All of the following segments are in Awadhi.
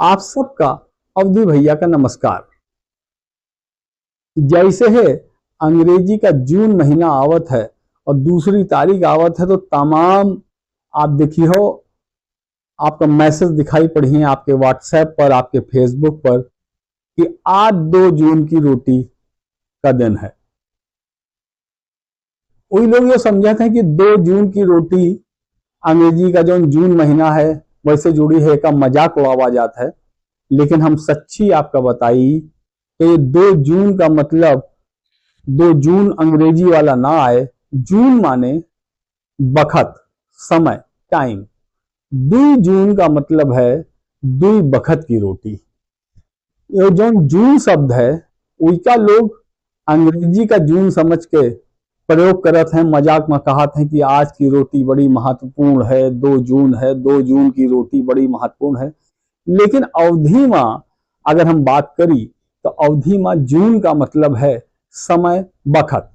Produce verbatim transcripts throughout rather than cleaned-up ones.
आप सबका अवधी भैया का नमस्कार। जैसे है अंग्रेजी का जून महीना आवत है और दूसरी तारीख आवत है, तो तमाम आप देखी हो, आपका मैसेज दिखाई पड़ी है आपके WhatsApp पर, आपके Facebook पर कि आज दो जून की रोटी का दिन है। वही लोग यो समझत हैं कि दो जून की रोटी, अंग्रेजी का जौन जून महीना है, वैसे जुड़ी है, एका मजाक उड़ावा जात है। लेकिन हम सच्ची आपका बताई, तो ये दो जून का मतलब दो जून अंग्रेजी वाला ना आए। जून माने बखत, समय, टाइम। दुई जून का मतलब है दुई बखत की रोटी। ये जौन जून शब्द है, उइका लोग अंग्रेजी का जून समझ के प्रयोग करत हैं, मजाक में कहत हैं कि आज की रोटी बड़ी महत्वपूर्ण है, दो जून है, दो जून की रोटी बड़ी महत्वपूर्ण है। लेकिन अवधी में अगर हम बात करी, तो अवधी में जून का मतलब है समय, बखत।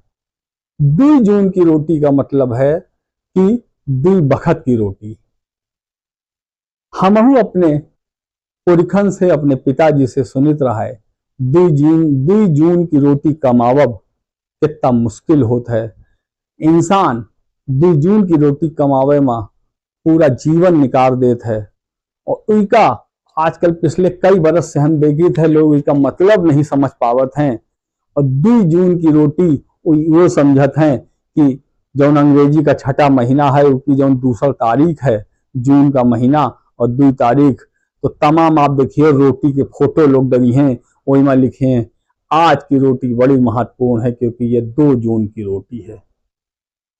दुई जून की रोटी का मतलब है कि दुई बखत की रोटी। हमहू अपने पुरखन से, अपने पिताजी से सुनित रहा है, दुई जून, दुई जून की रोटी कमावब कितना मुश्किल होत है। इंसान दुई जून की रोटी कमावे में पूरा जीवन निकाल देत है। और उइका आजकल पिछले कई बरस से हम देखित है, लोग उइका मतलब नहीं समझ पावत हैं। और दुई जून की रोटी उ-, वो समझत हैं कि जौन अंग्रेजी का छठा महीना है, उकी जौन दूसर तारीख है जून का महीना और दुई तारीख, तो तमाम आप देखिए रोटी के फोटो लोग डली हैं, वही में लिखे हैं, "आज की रोटी बड़ी महत्वपूर्ण है क्योंकि ये दो जून की रोटी है।"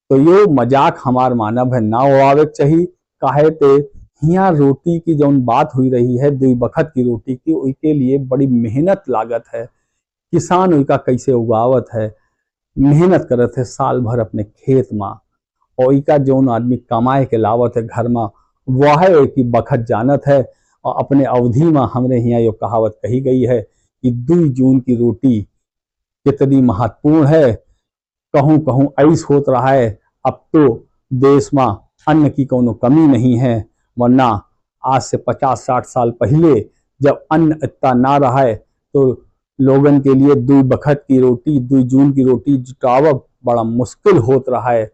तो यो मजाक हमार मानब है ना उड़ावे के चाही, काहे ते हियाँ रोटी की जौन बात हुई रही है, दुई बखत की रोटी की, उइके लिए बड़ी मेहनत लागत है। किसान उइका कैसे उगावत है, मेहनत करत है साल भर अपने खेत मा, और उइका जौन आदमी कमाए के लावत है घर मा, वह है कि बखत जानत है। और अपने अवधी मा हमरे हियाँ यो कहावत कही गई है कि दुई जून की रोटी कितनी महत्वपूर्ण है। कहूँ कहूँ ऐस होत रहा है, अब तो देश मा अन्न की कौनो कमी नहीं है, वरना आज से पचास साठ साल पहिले जब अन्न इतना ना रहा है, तो लोगन के लिए दुई बखत की रोटी, दुई जून की रोटी जुटावब बड़ा मुश्किल होत रहा है।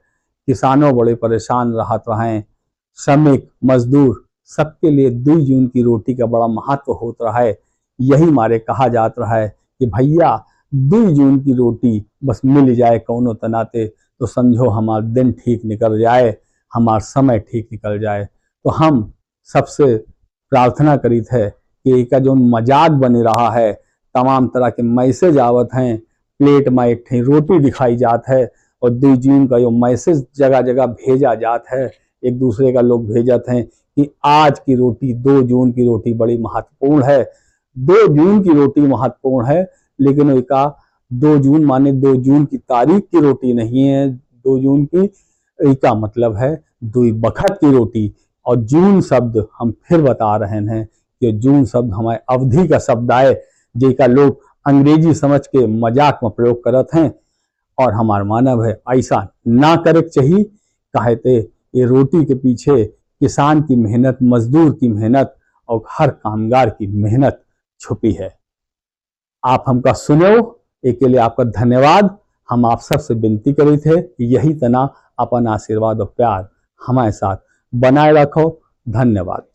किसानों बड़े परेशान रहत रहे, श्रमिक, मजदूर, सबके लिए दुई जून की रोटी का बड़ा महत्व होत रहा है। यही मारे कहा जात रहा है कि भैया, दुई जून की रोटी बस मिल जाए कौनो तनाते, तो समझो हमार दिन ठीक निकल जाए, हमार समय ठीक निकल जाए। तो हम सबसे प्रार्थना करीत है कि एका जौन मजाक बने रहा है, तमाम तरह के मैसेज आवत हैं, प्लेट में एक ठे रोटी दिखाई जात है और दुई जून का यो मैसेज जगह जगह भेजा जात है, एक दूसरे का लोग भेजत हैं कि आज की रोटी, दो जून की रोटी बड़ी महत्वपूर्ण है। दो जून की रोटी महत्वपूर्ण है, लेकिन एका दो जून माने दो जून की तारीख की रोटी नहीं है, दो जून की, एका मतलब है दुई बखत की रोटी। और जून शब्द हम फिर बता रहे हैं कि जून शब्द हमारे अवधी का शब्द आए, जेका लोग अंग्रेजी समझ के मजाक में प्रयोग करत हैं। और हमार मानब है ऐसा ना करे के चाहिए, काहे ते ये रोटी के पीछे किसान की मेहनत, मजदूर की मेहनत और हर कामगार की मेहनत छुपी है। आप हमका सुनेव, एके लिए आपका धन्यवाद। हम आप सबसे विनती करीत है कि यही तना अपन आशीर्वाद और प्यार हमारे साथ बनाए रखो। धन्यवाद।